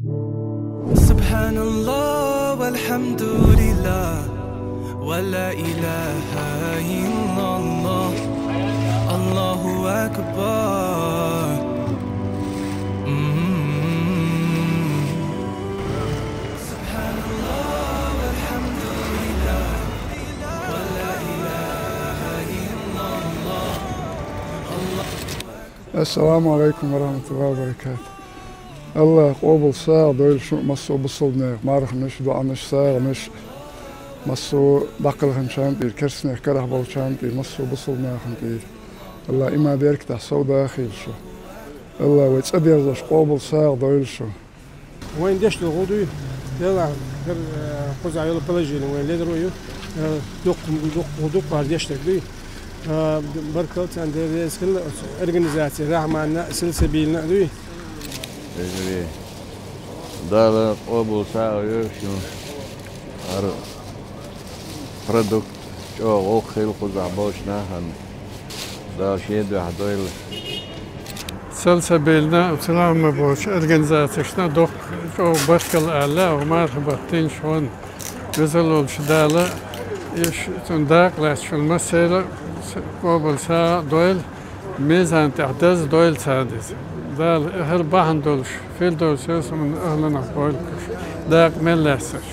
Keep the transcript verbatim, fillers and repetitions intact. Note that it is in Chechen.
سبحان الله والحمد لله ولا إله إلا الله، الله أكبر. سبحان الله والحمد لله ولا إله إلا الله. السلام عليكم ورحمة الله وبركاته. Алла къобал сагӀа дойла шун массо а бусалба наьха марханаш, доӀанаш, сагӀанаш, массо а даккхалханчарна тӀера, керстанех карахь болчарна тӀера, массо а бусалба нахана тӀера. Алла иман, беркатехь, совдахийла шу. Алла вай цӀа дерзош къобал сагӀа дойла шу. Вайн деш долу гӀу дуй, Дела, гар, э, кхузахь йолу положение вайн ледара ю, э, дукха, дукха, дукха деш дерг дуй. Э, баркалла царна, Дела реза хила оцу организаци Рахьманна а, Силсабилна а дуй. Вежарий, Дала къобал сагӀа йойла шун. ХӀара продукт чӀогӀа гӀуллакх хила кхузахь болчу нахана. Дала шен дуьхьа дойла. Силсабилна а, оцу Рахьма бохучу организацешна а дуккха чӀогӀа баркалла аьлла, оха марха баттийна шуна. Веза волчу Дала и ш-, цунна дакъа лаьцна шуна массеран а с-, къобал сагӀа а дойла, мезан тӀехь даза дойла царна иза. Дала и хӀара бахьана долуш, Фирдовс ялсаманин ахӀланах бойла кхуш, дакъа мел лаьцнарш.